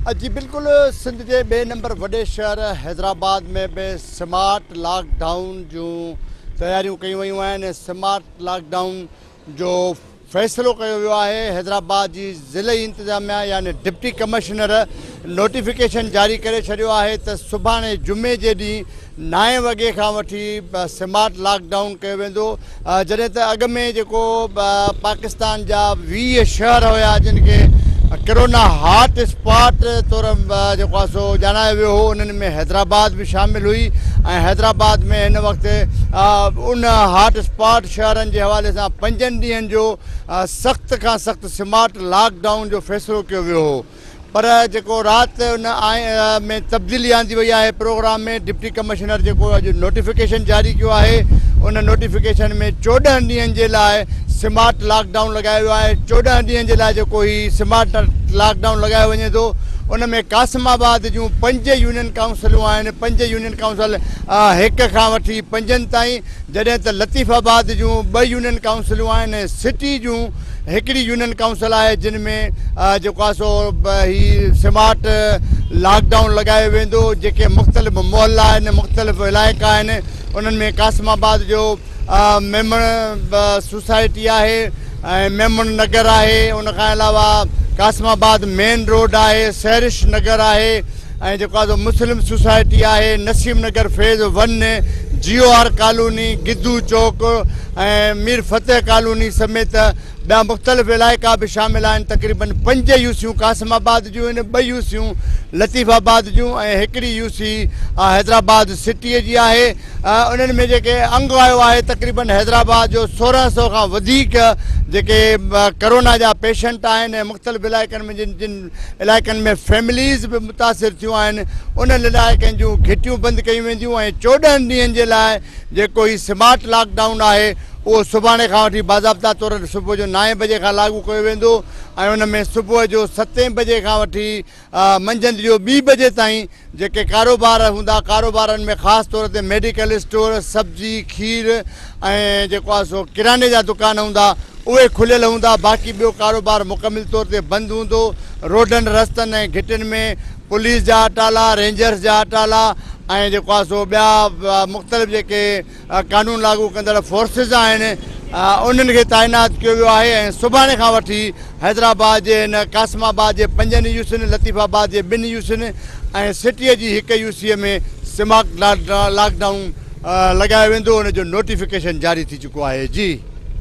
جي بلڪل سنڌ جي ٻئي نمبر وڏي شهر حيدرآباد ۾ به سمارٽ لاڪ ڊائون جون تياريون ڪيون ويون آهن سمارٽ لاڪ ڊائون جو فيصلو ڪيو ويو آهي حيدرآباد جي ضلعي انتظاميا يعني ڊپٽي ڪمشنر نوٽيفڪيشن جاري ڪري ڇڏيو آهي ته سڀاڻي جمعي جي ڏينهن نائين وڳي کان وٺي سمارٽ لاڪ ڊائون ڪيو ويندو جڏهن ته اڳ ۾ جيڪو پاڪستان جا 20 شهر هيا جن کي ڪرونا هاٽ اسپاٽ طور جيڪو آهي سو ڄاڻايو ويو هو انهن ۾ حيدرآباد به شامل هئي ۽ حيدرآباد ۾ هن وقت ان هاٽ اسپاٽ شهرن جي حوالي سان پنجن ڏينهن جو سخت کان سخت سمارٽ لاڪ ڊائون جو فيصلو ڪيو ويو هو پر جيڪو رات ان آئين ۾ تبديلي آندي وئي آهي پروگرام ۾ ڊپٽي ڪمشنر جيڪو اڄ نوٽيفڪيشن جاري ڪيو آهي ان نوٽيفڪيشن ۾ 14 ڏينهن جي لاء سمارٽ لاڪ ڊائون لڳايو ويو آهي 14 ڏينهن جي لاء جيڪو هي سمارٽ لاڪ ڊائون لڳايو وڃي ٿو ان ۾ قاسم آباد جون پنج يونين ڪائونسلون آهن پنج يونين ڪائونسل هڪ کان وٺي پنجن تائين جڏهن ته لطيف آباد جون ٻه يونين ڪائونسلون آهن ۽ سٽي جون هڪڙي يونين ڪائونسل آهي جن ۾ جيڪو آهي سو هي سمارٽ لاڪ ڊائون لڳايو ويندو جيڪي مختلف محلا آهن مختلف علائقا آهن انهن ۾ قاسم آباد جو ميمڻ سوسائٽي آهي ۽ ميمڻ نگر آهي ان کان علاوه قاسم آباد مين روڊ آهي سحرش نگر آهي ۽ جيڪو آهي سو مسلم سوسائٽي آهي Naseem Nagar phase one, G O R colony, Guddu Chowk ۽ Mir Fateh colony سميت ٻيا مختلف علائقا به شامل آهن تقريبن پنج يوسيون قاسم آباد جون آهن ٻه يوسيون لطيف آباد جون ۽ هڪڙي يوسي حيدرآباد سٽي جي آهي انهن ۾ جيڪي انگ آيو آهي تقريبن حيدرآباد جو 1600 کان وڌيڪ جيڪي ڪرونا جا پيشنٽ آهن ۽ مختلف علائقن ۾ جن جن علائقن ۾ فيمليز به متاثر ٿيون آهن انهن علائقن جون گهٽيون بند ڪيون وينديون ۽ 14 ڏينهن جي لاء جيڪو هي سمارٽ لاڪ ڊائون آهي اهو سڀاڻي کان وٺي باضابطا طور صبح جو نائين بجي کان لاڳو ڪيو ويندو ۽ ان ۾ صبح جو ستين بجي کان وٺي منجهند جو ٻي بجي تائين جيڪي ڪاروبار هوندا ڪاروبارن ۾ خاص طور تي ميڊيڪل اسٽور، سبزي، کير ۽ جيڪو آهي سو ڪرياني جا دڪان هوندا اهي کليل هوندا باقي ٻيو ڪاروبار مڪمل طور تي بند هوندو روڊن رستن ۽ گهٽين ۾ پوليس جا اٽالا رينجرز جا اٽالا ۽ جيڪو آهي سو ٻيا مختلف جيڪي قانون لاڳو ڪندڙ فورسز آهن انهن کي تعينات ڪيو ويو آهي ۽ سڀاڻي کان وٺي حيدرآباد جي هن قاسم آباد جي پنجن يوسين، لطيف آباد جي ٻن يوسين ۽ سٽيء جي هڪ يوسيء ۾ سمارٽ لاڪ ڊائون لڳايو ويندو ان جو نوٽيفڪيشن جاري ٿي چڪو آهي جي.